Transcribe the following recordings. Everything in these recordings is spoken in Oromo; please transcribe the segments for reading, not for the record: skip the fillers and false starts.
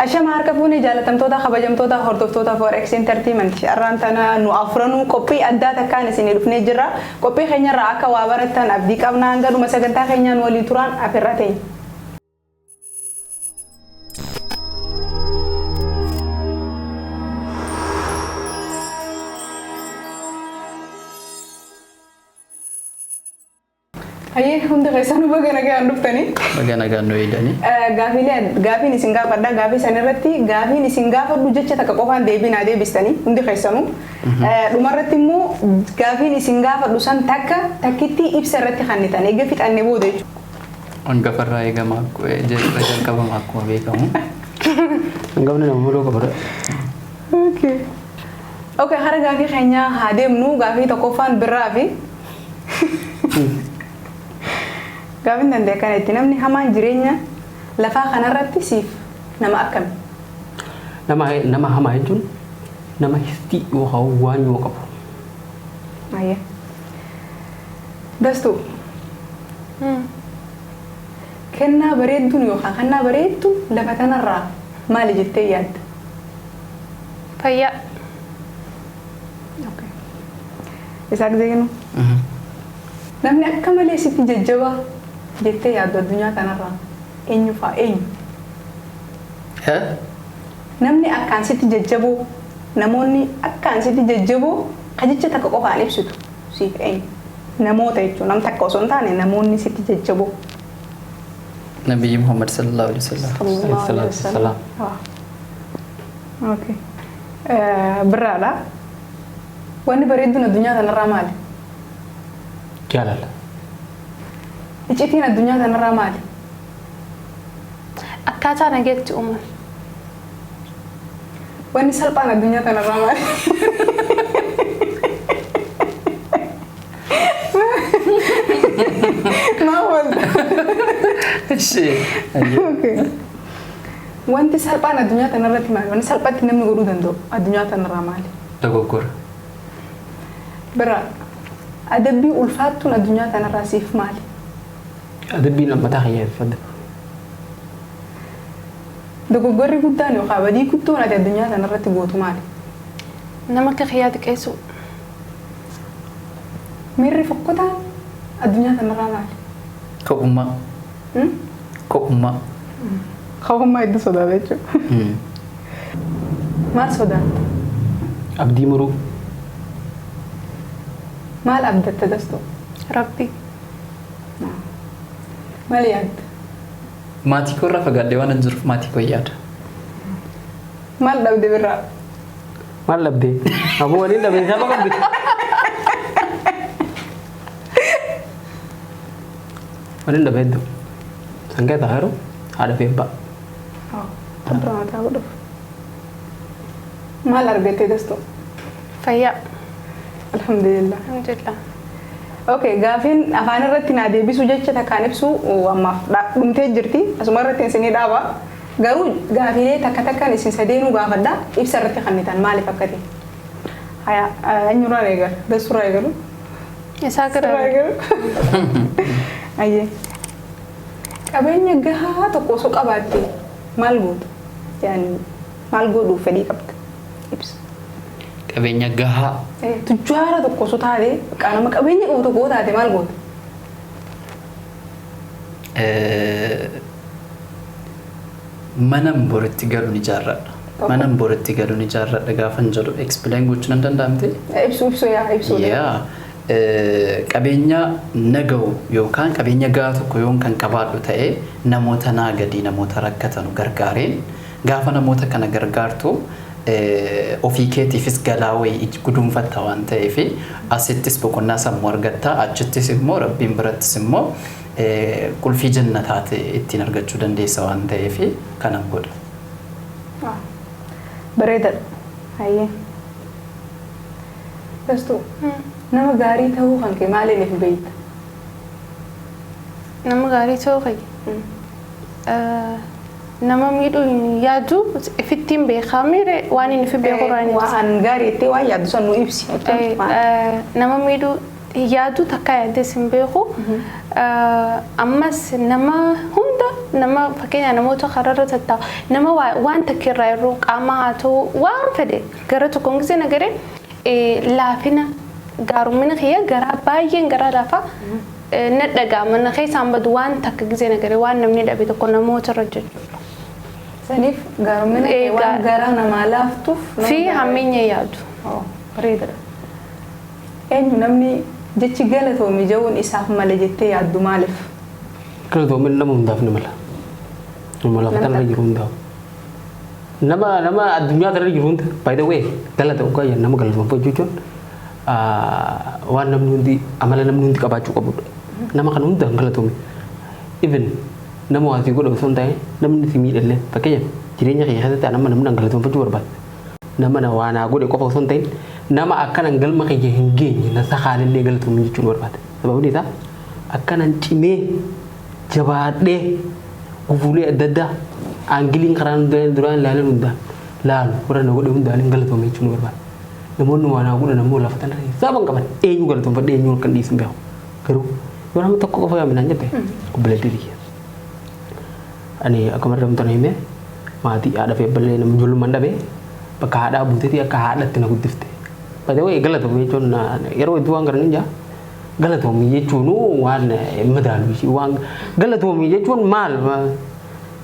Ashama harka fuunee, jaalatamtoota, kabajamtoota hordoftoota Forex Entertainment. Har'aan tana nu afranuu qophii addaa takkaan isinii dhufnee jirra. Qophii keenyarraa akka waa barattan abdii qabna. Hanga dhuma sagantaa keenyaan waliin turaan afirra teenya. Hayyee, hunda keessanuu baga nagaan dhuftanii. Baga nagaan nu eegdanii. Gaafiilee gaafiin isin gaafadha. Gaafii san irratti gaafiin isin gaafadhu jecha takka qofaan deebii naa deebistanii hundi keessanuu. Dhumarratti immoo gaafiin isin gaafadhu san takka takkitti ibsa irratti kennitan eega fixanne booda jechuudha. Hangafarraa eegama, jalqabama akkuma beekamu. Hangafni nama muluu qaba. Okay. Okay, hara gaafii keenyaa haa deemnu. Gaafii tokkoffaan birraa fi gaafiin danda'e kana itti namni hamaan jireenya lafaa kanarratti siif nama akkami? Nama hamaa jechuun nama histii yookaan waan yoo qabu. Ayyee. Dastuu. Kennaa bareedduun yookaan kennaa bareeddu lafa kanarraa maali jettee yaadda? Fayyaa. Okay. Isaaq Zeenu. Namni akka malee sitti jajjabaa jettee yaaddu addunyaa kanarraa eenyu fa'a, eenyu? Namni akkaan sitti jajjaboo, namoonni akkaan sitti jajjaboo kajicha takka qofaan ibsitu siif eenyu? Namoota jechuun nam takka osoo hin taane, namoonni sitti jajjaboo. Nabiyyi Muhammad sallallahu alaihi wasallam. Sallallahu alaihi wasallam. Okay. Birraadha. Wanni bareedduun addunyaa kanarraa maali? Jaalala. Iccitiin addunyaa kanarraa maali? Akkaataa nageetti uuman. Wanni salphaan addunyaa kanarraa maali? Maal wanta? Ishee. Okay. Wanti salphaan addunyaa kanarratti maali? Wanni salphatti namni godhuu danda'u addunyaa kanarraa maali? Dogoggora. Bira, adabbii ulfaattuun addunyaa kanarraa siif maali? Adabbiin mataa kiyyeeffadha. Dogoggorri guddaan yookaan badii guddoon ati addunyaa kanarratti gootu maali? Nama akka kiyyaa xiqqeessuu. Miirri fokkotaan addunyaa kanarraa maali? Kophummaa. Kophummaa. Kophummaa hedduu sodaata jechuudha. Maal sodaatta? Abdii muruu. Maal abdatta, Dastuu? Rabbi. Maal yaadda? Maatii koo irraa fagaadhee waan hin jiruuf maatii koo yaada. Maal dhabde, Birraa? Maal dhabdee? Aboo, waliin dhabee saba qabdi. Waliin dhabee hedduu. Sangaa ta'aa yeroo haadha fi abbaa. Abbaa mataa godhuuf. Maal argattee, Dastuu? Fayyaa. Alhamdulillah. Alhamdulillah. Okay, gaafiin afaan irratti naa deebisuu jecha takkaan ibsu ammaaf dhumtee jirti. Asuma irratti isinii dhaaba. Garuu gaafiilee takka takkaan isin sadeenuu gaafadha. Ibsa irratti kennitan maaliif akka ta'e. Haya, eenyurraa eegala? Dasturraa eegalu? Isaa Sirraa gara. eegalu? Ayyee. Qabeenya gahaa tokko osoo qabaatte maal goota? Yaani maal godhuuf fedhii qabda? Ibsa. Qabeenya gahaa. Tujjaara tokko osoo taate, nama qabeenya qabu tokko taate maal goota? Manan boritti galuun ijaarradha. Manan boritti galuun ijaarradha gaafan jedhu explain gochuun nan danda'amte? Ibsu, ibsu, yaa ibsu. Yaa, qabeenya naga'u yookaan qabeenya gahaa tokko yoon kan qabaadhu ta'e, namoota naa gadii, namoota rakkatanu gargaareen, gaafa namoota kana gargaartu ofii keetiifis galaa wayii guduunfatta waan ta'eef, asittis boqonnaa sammuu argatta, achittis immoo Rabbiin birattis immoo qulfii jannataate ittiin argachuu dandeessa waan ta'eef kanan godha. Bareedaadha. Hayyee. Dastuu, nama gaarii ta'uu kan kee maaliin if beekta? Nama gaarii ta'uu kiyya. Nama miidhuu hin yaadu, ifittiin beekaa miire waan inni fi beeku irraa hin ibsa. Waan gaarii itti waan yaaddu san nu ibsi. Nama miidhuu Yaadu takka yaaddes hin beeku. Ammas nama hunda, nama fakkeenya namoota karaarra tattaa'u, nama waan takka irraa yeroo qaama haa ta'u waan fedhe gara tokkoon gisee nagaree laafina gaarumina kiyya garaa baay'een garaa laafaa na dhaga'ama, na keessaan badu waan takka gisee nagaree waan namni dhabe tokko namoota irra jechuudha. Saniif gaarumina kee waan garaa namaa laaftuuf nama Fi hammeenya yaadu. Oh, bareedaadha. Eenyu namni jechi galatoomi jedhuun isaaf male jettee yaaddu, maaliif? Galatoomin nama hundaaf ni mala. Nama lafa tanarra jiru hundaaf. Nama addunyaa tanarra jiru hunda, by the way, galata dhugaa jenna, nama galatoonfachuu jechuun waan namni hundi, amala namni hundi qabaachuu qabudha. Nama kana hundaan galatoomi. Even nama waa si godhe osoo hin taane, namni si miidhallee, fakkeenyaaf jireenya kee keessatti nama namni galatoonfachuu barbaada. Nama na waa naa godhe qofa osoo hin ta'in, nama akkanan galma kiyya hin geenye na sakaalillee galatoomi jechuun barbaada. Sababni isaa akkanan cimee jabaadhee gufuulee adda addaa aangiliin karaa duraan ilaalan hundaan laalu warra na godhe hundaan hin galatoome jechuun barbaada. Namoonni waa naa godhan ammoo lafa tanarra hisaaba hin qaban, eenyu galatoonfadhee eenyu kan dhiisu hin beeku. Garuu yoo nama tokko qofa yaaminaan jette, obboleettii tiyya. Ani akkuma argamtu na hime, maatii haadha fi abballee nama ijoollummaan dhabee bakka haadhaa buuteeti akka haadhatti na guddifte. By the way, galatoomi jechuun yeroo hedduu waan garan jaa, galatoomi jechuun waan madaalu ishii, waan galatoomi jechuun maal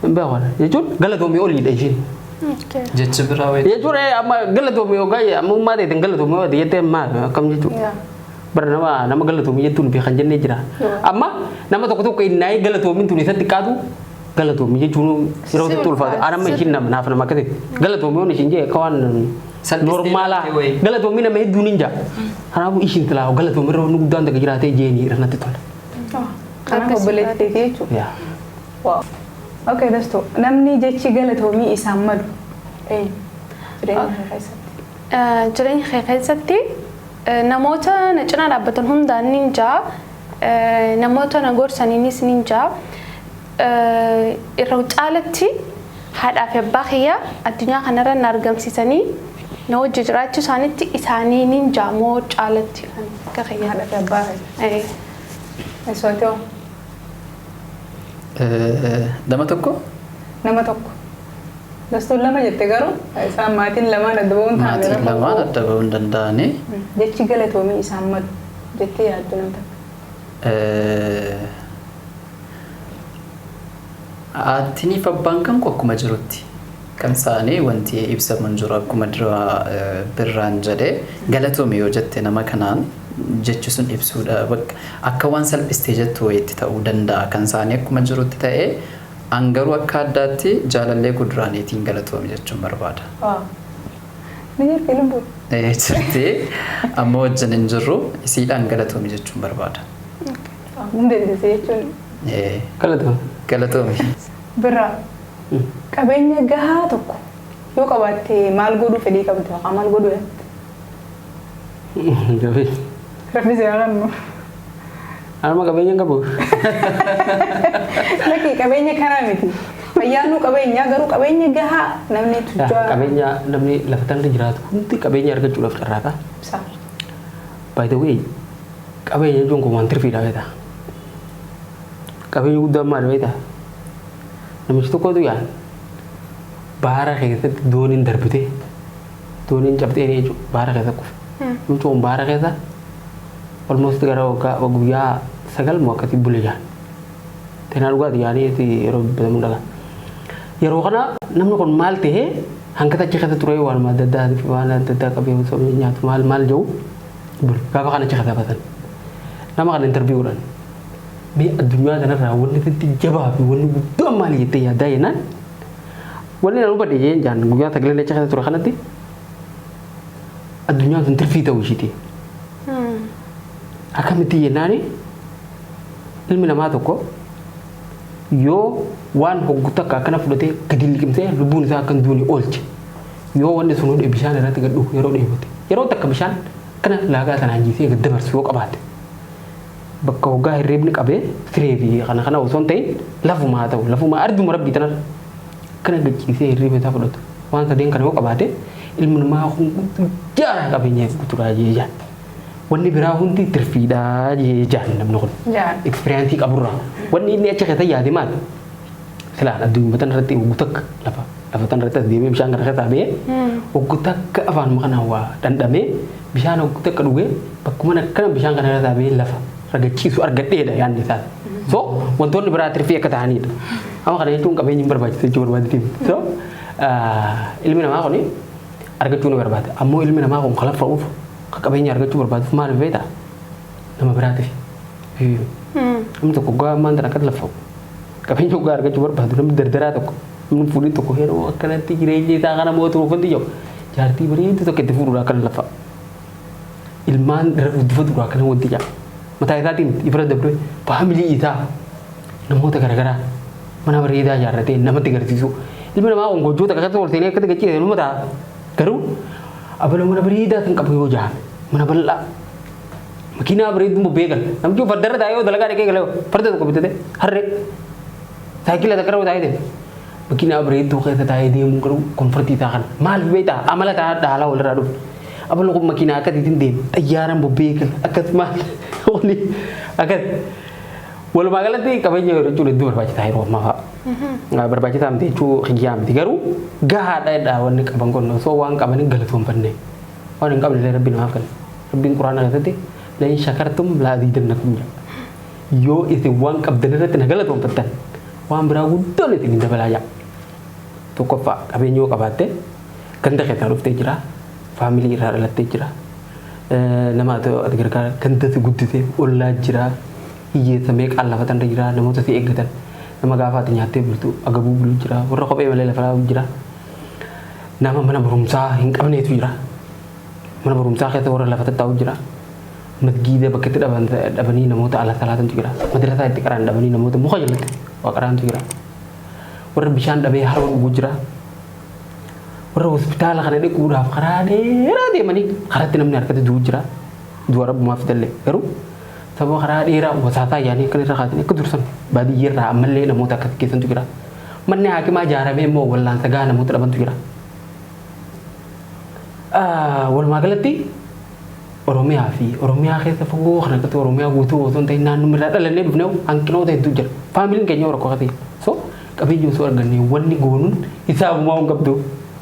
hin beeku jechuun galatoomi oliidha ishiin. Jechi biraa wayii. Jechuun amma galatoomi yookaan amma ummaa ta'eetiin galatoomi yoo jettee maal akkam jechuudha. Bara nama galatoomi jettuun beekan jennee jira. Amma nama tokko tokko innaayee galatoomiin tun isatti xiqqaatu, galatoomi jechuun yeroo sitti ulfaatu. Ani amma ishiin nama naaf nama akkasitti. Galatoomi yoon ishiin jee akka waan Salphistee normaalaa ilaalte wayii. Galatoomi nama hedduun hin jaa. Kanaafuu ishiin silaa galatoomi irra wanni guddaan takka jiraatee jeeni irra natti tola. Kanaaf obboleettii jechuudha. Yaa. Wow. Okay, Dasto. Namni jechi galatoomii isaan malu eenyu? Jireenya kee keessatti. Jireenya kee keessatti namoota na cinaa dhaabbatan hundaan nin jaa, namoota na gorsaniinis nin jaa, irra caalatti haadhaa fi abbaa kiyya addunyaa kanarra na argamsiisanii na wajji jiraachuu isaanitti isaanii nin jaa moo caalatti akka kiyya. Haadha fi abbaa kee. Eswaatoo. Nama tokko. Nama tokko. Dastuun lama jette, garuu isaan maatiin lamaan adda ba'uun taane. Maatiin lamaan adda ba'uu hin danda'ani. Jechi galatoomii isaan malu jettee yaaddu nam takka. Haatiniif abbaan kan koo akkuma jirutti kan isaanii wanti ibsamu hin jiru, akkuma dura Birraan jedhee, galatoomi yoo jette nama kanaan jechi sun ibsuudha bakka akka waan salphistee jettu wayiitti ta'uu danda'a. Kan isaanii akkuma jirutti ta'ee, an garuu akka addaatti jaalallee kuduraaniitiin galatoomi jechuun barbaada. Wow. Ni jirti lubbuun. Jirti, amma wajjin hin jirru, isiidhaan galatoomi jechuun barbaada. Hin dandeesse jechuun. Galatoomi. Galatoomi. Birraa. Qabeenya gahaa tokko yoo qabaatte maal godhuu fedhii qabdu yookaan maal godhuu yaadda? Qabeenya. Rabbi si haa kennu. Anuma qabeenya hin qabu. Lakki, qabeenya kanaa miti. Fayyaanuu qabeenya, garuu qabeenya gahaa namni tujjaa. Qabeenya, namni lafa tanarra jiraatu hundi qabeenya argachuudhaaf carraaqa. Ibsa. By the way, qabeenya jechuun kun waan tirfiidha beektaa. Qabeenya guddaan maal beektaa? Namichi tokkotu yaan baara keessatti dooniin darbitee, dooniin cabxee jechuudha, baara keessa kufe. Namichi kun baara keessa almost gara waggaa guyyaa 9 moo akkasii bule jaan. Teenaa dhugaati yaanii yeroo dubbatamu dhagaa. Yeroo kana namni kun maal ta'ee hanga achi keessa ture, waan adda addaa waan adda addaa qabee osoo nyaatu maal maal jedhu bule. Gaafa kana achi keessa batan. Nama kana interview godhan. Mee addunyaa kanarraa wanni sitti jabaa fi wanni guddaan maali jettee yaaddaa jennaan, wanni na hubadhe jeen jaan, guyyaa sagalee achi keessa ture kanatti addunyaan sun tirfii ta'uu ishiiti. Akkamitti jennaani, ilmi namaa tokko yoo waan hoggu takka akkana fudhatee gadi liqimsee lubbuun isaa akka hin duune oolche, yoo wanni sun hundi bishaan irratti gad dhufu yeroo dheebote, yeroo takka bishaan kana laagaa sanaan jiisee gad dabarsu yoo qabaate, bakka hoggaa hirreebni qabee siree fi kana kana osoo hin ta'in, lafuma haa ta'u lafuma arduma rabbii tanarra kana gachiisee hirriiba isaa fudhatu, waan sadeen kana yoo qabaate, ilmi namaa kun guddaa qabeenya guutuudha jee jaan. Wanni biraa hundi tirfiidhaa jaan namni kun. Experience qaburraa. Wanni inni achi keessa yaade maali? Silaan addunyaa tan irratti ogguu takka lafa lafa tan irratti as deemee bishaan kana keessaa ba'ee ogguu takka afaan kanaan waa dhandhamee bishaan ogguu takka dhugee bakkuma akkana bishaan kana keessaa ba'ee lafa ragachiisu argadheedha yaadni isaas. So wantoonni biraa tirfii akka ta'anidha. Amma kana jechuun qabeenyi hin barbaachisu jechuu barbaaditi. So ilmi namaa kuni argachuu ni barbaada. Ammoo ilmi namaa kun kalaffa'uuf qabeenya argachuu barbaaduuf maal beektaa? Nama biraatiif. Namni tokko gaafa ammaan tana akkas laffa'u. Qabeenya hoggaa argachuu barbaadu namni dardaraa tokko namni fuudhii tokko yeroo akkanatti jireenya isaa kana mootuu wanti jiru jaartii bareedduu tokko itti fuudhuudha akkana laffa'a. Ilmaan irra guddifatuudha akkana wanti jaa. Mataa isaatiin ifira dabree family isaa namoota garaagaraa mana bareedaa ijaarratee namatti agarsiisu. Ilmi namaa kun gochoota akkasitti ol seenee akkatti gachiise nama ta'a. Garuu abala mana bareedaa kan qabu yoo jaame mana bal'aa makiinaa bareedduu bobbee gala. Namichi fardarra taa'ee yoo dalagaa dhaqee galee farda tokko bitate harree saayikila takka irra taa'ee deema. Makiinaa bareedduu keessa taa'ee deemuu garuu comfort isaa kana maal beektaa amala ta'a dhaalaa walirraa dhufu. Aballi kun makiinaa akkasiitiin deema xayyaaraan bobbee gala akkas maal kuni akkas. Walumaa galatti qabeenya jechuun hedduu barbaachisaa yeroo ammaa fa'a. Barbaachisaa miti jechuu hiyyaa miti garuu gahaadha jedha wanni qaban kun osoo waan qaban hin galatoonfanne waan hin qabne illee rabbi namaaf kenna. Rabbiin quraana keessatti لئن شكرتم لأزيدنكم jedha. Yoo isin waan qabdan irratti na galatoonfattan waan biraa guddoon isin hin dabalaa jedha. Tokkoffaa qabeenya yoo qabaatte ganda keessaa dhuftee jira family irraa dhalattee jira nama ati gargaara ganda si guddisee ollaa jira hiyyeessa meeqaan lafa tanarra jira namoota si eeggatan nama gaafa ati nyaattee bultu agabuu bulu jira warra kophee malee lafa laafu jira nama mana barumsaa hin qabneetu jira mana barumsaa keessa warra lafa tattaa'u jira masgiida bakka itti dhabanii namoota ala salaatantu jira madrasaa itti qaraan dhabanii namoota muka jalatti waa qaraantu jira warra bishaan dhabee haroo dhuguu jira warra hospitaala kana dhiquudhaaf karaa dheeraa deemanii karatti namni harkatti du'u jira du'a rabbumaaf fidallee garuu sababa karaa dheeraa wasaasaa yaanii akkana irra kaasanii akka dursan baadiyyeerraa ammallee namoota akkas keessantu jira manni haakimaa ijaaramee immoo wallaansa gahaa namoota dhabantu jira. Walumaa galatti Oromiyaa fi Oromiyaa keessa fagoo kana akkatti Oromiyaa guutuu osoo hin ta'in naannoo irraa dhalannee dhufnee hanqinoota hedduu jira. Familyn keenya rakkoo akkasii. So qabeenya osoo argannee wanni goonuun hisaabumaa hin qabdu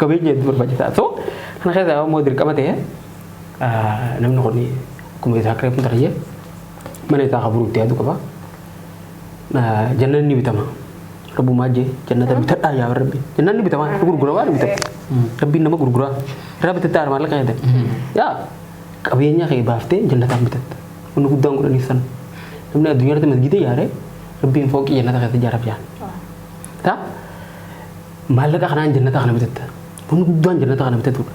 qabeenya hedduu barbaachisaa. So kana keessa immoo dirqama ta'e namni kun akkuma isaa akka reefu mana isaa qabu itti yaadu qaba. Jannanni ni bitama. Rabbumaa jee jannata bitadhaa yaa rabbi. Jannanni bitama gurgura waan bitama. Rabbiin nama gurguraa. Irraa bitatta maallaqa jedhan. Yaa qabeenya kee baaftee jannataan bitatta. Wanni guddaan godhaniif sana. Namni addunyaa irratti masgiida ijaare rabbiin fooqii jannata keessa ijaaraaf jaan. Ta maallaqa kanaan jannata kana bitatta. Wanni guddaan jannata kana bitatudha.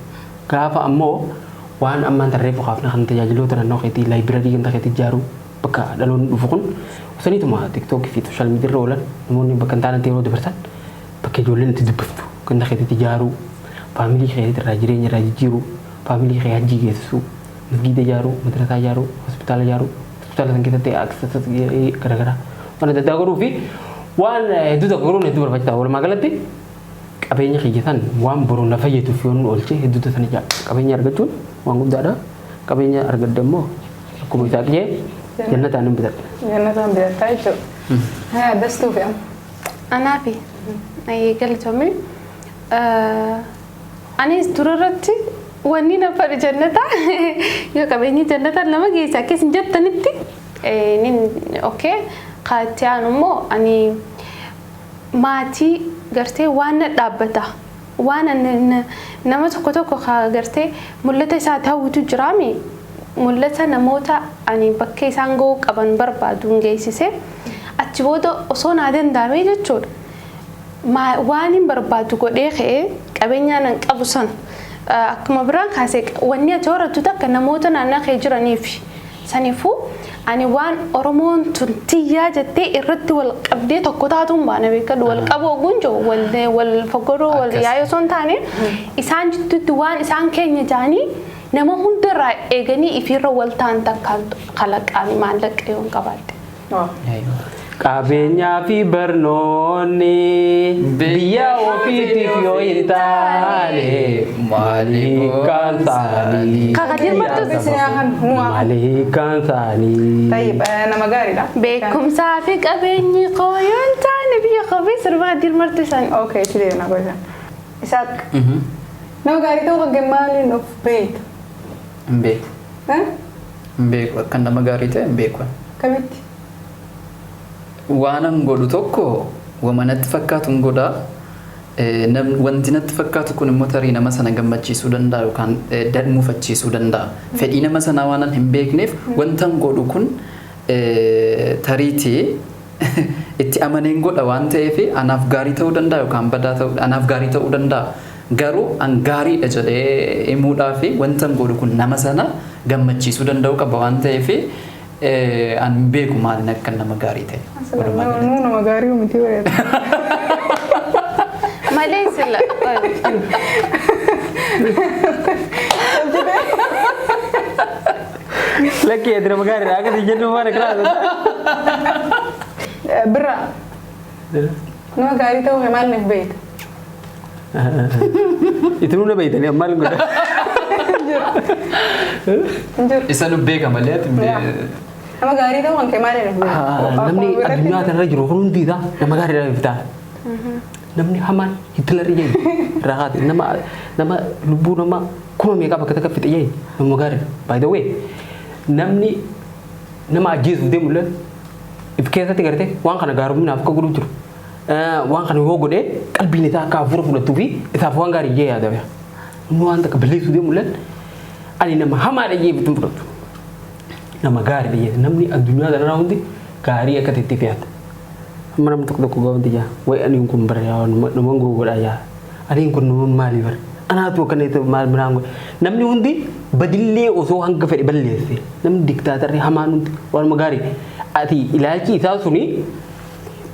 Gaafa ammoo waan ammaan tarree foqaafna kan tajaajiloota naannoo keetii library ganda keetii ijaaruu bakka dhaloonni dhufu kun osaniituma TikTokii fi social media irra oolan namoonni bakka hin taanetti yeroo dabarsan bakka ijoolleen itti dubbiftu ganda keetitti ijaaruu family keetii irraa jireenya irraa jijjiiruu family kee hajjii geessisuu masgiida ijaaruu madrasaa ijaaruu hospitaala ijaaruu hospitaala san keessatti access garaagaraa waan adda addaa godhuu fi waan hedduu tokko godhuun hedduu barbaachisaa walumaa galatti qabeenya kiyya san waan boru na fayyaduuf yoo nu oolche hedduu sana ijaa qabeenya argachuun waan guddaadha qabeenya argadde immoo akkuma isaa qiyee jannataan hin bitadha. Jannataan bitattaa jechuudha. Haa dastuu fi amma. Anaafi galatoomii anis durarratti wanni na fadhi jannata yoo qabeenyi jannata nama geessa akkas hin jettanitti nin okay kaatti aanu immoo ani maatii gartee waan na dhaabbata waan nama tokko tokko gartee mul'ata isaa ta'utu jiraami mul'ata namoota ani bakka isaan ga'uu qaban barbaaduun geessise achi booda osoo naa danda'ame jechuudha. Waan hin barbaadu godhee ka'ee qabeenyaa nan qabu san akkuma biraan kaasee wanni ati horattu takka namoota naannoo kee jiraniif saniifuu ani waan Oromoon tun tiyyaa jettee irratti wal qabdee tokko taatuun baana beekadhu wal qabu oguun jiru wal wal fogoroo wal yaa'ee osoo hin taane isaan jidduutti waan isaan keenya jaanii nama hundarraa eeganii ifirra wal ta'an takkaan kalaqaan maallaqa yoo hin qabaadde. Qabeenyaa fi barnoonni biyya ofiitiif yoo hin taane maaliif isaanii? Kakatiin martuu Maaliif isaanii? Tayyib, nama gaariidha. Beekumsaa fi qabeenyi koo yoo hin taane biyya koo fi sirba Kadir martuu isaanii. Okay, itti deemna gosa. Isaaq, nama gaarii ta'uu kan maaliin of beekta? Hin beeku. Eh? Hin beeku. Akka nama gaarii ta'e hin beeku. Kamitti? Waan an godhu tokko wama natti fakkaatu hin godhaa. Wanti natti fakkaatu kun immoo tarii nama sana gammachiisuu danda'a yookaan mufachiisuu danda'a. Fedhii nama sanaa waan an hin beekneef wanta an godhu kun tariitii itti amaneen godha waan ta'eef anaaf gaarii ta'uu danda'a yookaan badaa ta'uu anaaf gaarii ta'uu danda'a. Garuu an gaariidha jedhee himuudhaa fi wanta an godhu kun nama sana gammachiisuu danda'uu qaba waan ta'eef an hin beeku maaliin akka nama gaarii ta'e. Walumaa galatti. Nuu nama gaarii miti bareeda. Malee sila. Lakkii ati nama gaariidha akkasii jennu maal akkana. Birra, nama gaarii ta'uu kee maaliin of beekta? Itti nuna beeytanii maal godha? Hin jiru. Isa nu beeka malee ati hin Yaa. Nama gaarii ta'uu kan kee maaliin of beekta? Namni addunyaa kanarra jiru kun hundi isaa nama gaariidha iftaa. Namni hamaan Hitler jee irraa kaate nama nama lubbuu nama kuma meeqa bakka takka fixe jee nama gaariidha. By the way, namni nama ajjeesuuf deemu illee if keessatti gartee waan kana gaarumminaaf akka godhu jiru. Waan kana yoo godhee qalbiin isaa akka hafuura fudhattuu fi isaaf waan gaarii jee yaada. Inni waan takka balleessuu deemu illee ani nama hamaadha jee ittiin fudhatu. Nama gaariidha jee namni addunyaa kanarraa hundi gaarii akka ta'etti fe'ata. Amma namni tokko tokko gaafatti jaa wayi ani kun bara yaa nama gowwadha yaa ani kun nama maalii bara anaatu akkana ta'e maal biraan godha. Namni hundi badillee osoo hanga fedhe balleesse namni diktaatarri hamaan hundi waanuma gaarii ati ilaalchi isaa suni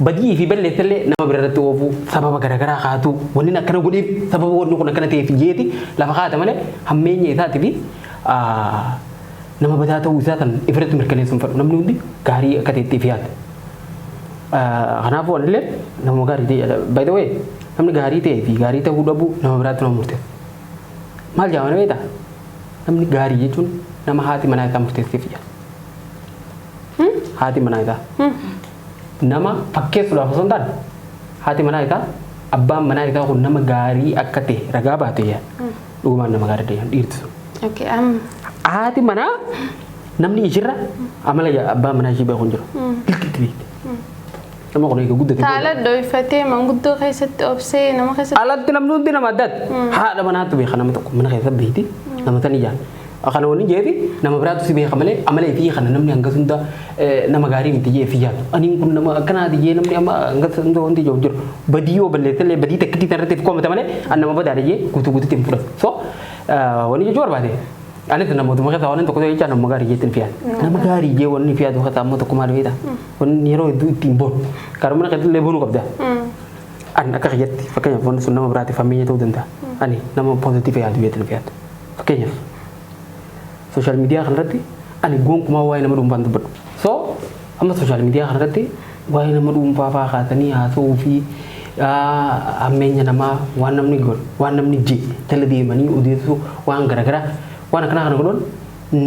badii fi balleessallee nama bira irratti oofuu sababa garaagaraa kaatu wanni akkana godheef sababa wanni kun akkana ta'eef jeeti lafa kaata malee hammeenya isaatii fi nama badaa ta'uu isaa san ifirratti mirkaneessuun fedhu namni hundi gaarii akka ta'etti yaada. Kanaafuu anillee nama gaarii ta'e, by the way, namni gaarii ta'ee fi gaarii ta'uu dhabuu nama biraatti nama murteessa. Maal jedhama beektaa? Namni gaarii jechuun nama haati manaa isaa murteesseef jedha. Haati manaa isaa. Nama fakkeessuudhaaf osoo hin taane haati manaa isaa abbaan manaa isaa kun nama gaarii akka ta'e ragaa baate jedha. Dhugumaan nama gaarii ta'e dhiirti sun. Okay, am. Haati manaa namni ishirra amala abbaa manaa ishii beeku hin jiru. Ilkitti beekti. Nama kun eega guddate. Taala dho'ifatee manguddoo keessatti obsee nama keessatti. Alatti namni hundi nama addaati. Haadha manaatu beeka nama tokko mana keessa beekti nama san ijaan. Kana wanni jeefi nama biraatu si beeka malee amala ifii kana namni hanga hunda nama gaarii miti jee fi yaadu. Ani kun nama akkanaati jee namni amma hanga hunda wanti jiru jiru. Badii yoo balleessallee badii takkitii irratti komata malee an nama badaadha jee guutuu guutuutti hin fudhatu. So wanni jechuu barbaade. Anis namootuma keessaa waan tokko jechaa nama gaarii jeetti hin fiyaadu. Nama gaarii jee wanni fiyaadu keessaa ammoo tokko maal beektaa? Wanni yeroo hedduu ittiin boonu. Karuma keessatti illee boonuu qabda. Ani akka kiyyatti fakkeenyaaf wanni sun nama biraatiif hammeenya ta'uu danda'a. Ani nama positive yaadu jeetti hin fiyaadu. Fakkeenyaaf social media kanarratti ani gonkumaa waa'ee nama dhuunfaan dubbadhu. So amma social media kanarratti waa'ee nama dhuunfaa fa'aa kaasanii haasa'uu fi hammeenya namaa waan namni godhu waan namni jee jala deemanii odeessuu waan garaagaraa waan akkanaa kana godhuun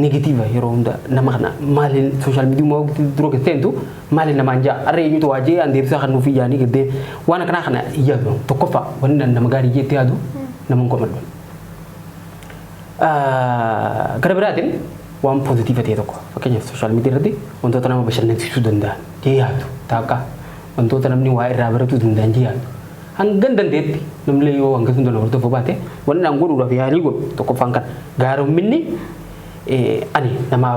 negative yeroo hunda nama kana maaliin social media dura keesseentu maaliin namaan jaa har'a eenyutu waa jee an deebisaa kan nuuf ijaanii gaddee waan akkanaa kana yaadu tokkoffaa wanni nama gaarii jeetti yaadu nama hin komadhu. Gara biraatiin waan positive ta'e tokko fakkeenyaaf social media irratti wantoota nama bashannansiisuu danda'an jee yaadu taakka wantoota namni waa irraa baratuu danda'an jee yaadu. Hangan dandeetti namni yoo hanga sun danda'u hordofuu baate wanni an godhuudhaaf yaalii godhu tokkoffaan kan gaaromminni ani nama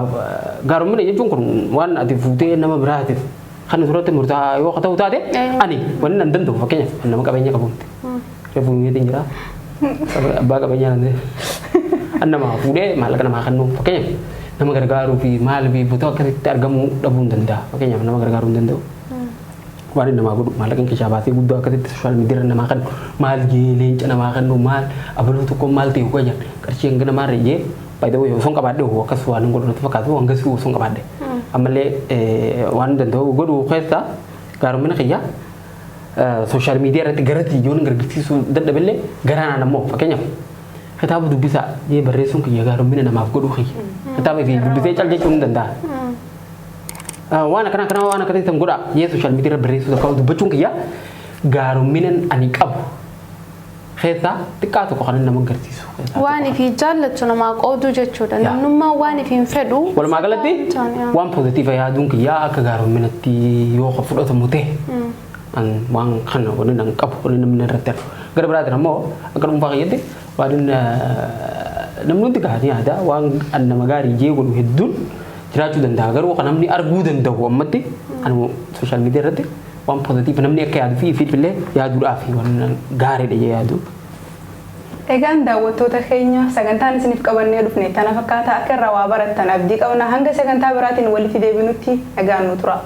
gaaromminni jechuun kun waan ati fuutee nama biraatiif kan duratti murtaa'aa yoo ta'u taate ani wanni an danda'u fakkeenyaaf nama qabeenya qabu miti. Reefu miitiin jira abbaa qabeenyaa nan ta'e. An nama fuudhee maallaqa namaa kennu fakkeenyaaf nama gargaaruu fi maal fi butoo akkasitti argamuu dhabuu hin danda'a fakkeenyaaf nama gargaaruu hin danda'u. Waan inni namaa godhu maallaqa keessaa baasee guddaa akkasitti social media irra namaa kennu maal jee leenca namaa kennu maal abaluu tokko maal ta'e ugaa jedhan qarshii hanga namaa irra jee by the way osoo hin qabaadhe akkas waan hin godhu natti fakkaatu hanga si osoo hin qabaadhe. Ammallee waan danda'u godhu keessa Gaaromina kiyya social media irratti gara xiyyoon gargaarsiisuu dadhabillee garaanaan ammoo, fakkeenyaaf, kitaaba dubbisaa jee barreessuun kiyya gaaromina namaaf godhuu kiyya. Kitaaba fi dubbisee cal jechuun ni danda'a. Waan akkana akkana, waan akkasii san godhaa jee social media irra barreessuu takka dubbachuun kiyya gaaromina ani qabu keessaa xiqqaa tokko kan nama agarsiisu keessaa Waan tokko. ifii jaallatu namaa qooduu jechuudha. Yaa. Namnummaa waan ifiin fedhu. Walumaa galatti Yaa. waan positive yaaduun kiyyaa akka gaarominatti yoo kan fudhatamu ta'e, an waan kana wani nan qabu, wani namni irratti argu. Gara biraatiin ammoo akka dhuunfaa kiyyatti waan namni hundi gaarii yaada, waan an nama gaarii jee godhu hedduun jiraachuu danda'a, garuu kan namni arguu danda'u ammatti ani social media irratti waan positive namni akka yaadu fi ifiif illee yaaduudhaaf waan gaariidha jee yaadu. Egaan daawwattoota keenya, sagantaan isiniif qabannee dhufne tana fakkaata. Akka irraa waa barattan abdii qabna. Hanga sagantaa biraatiin walitti deebinutti nagaan nu tura.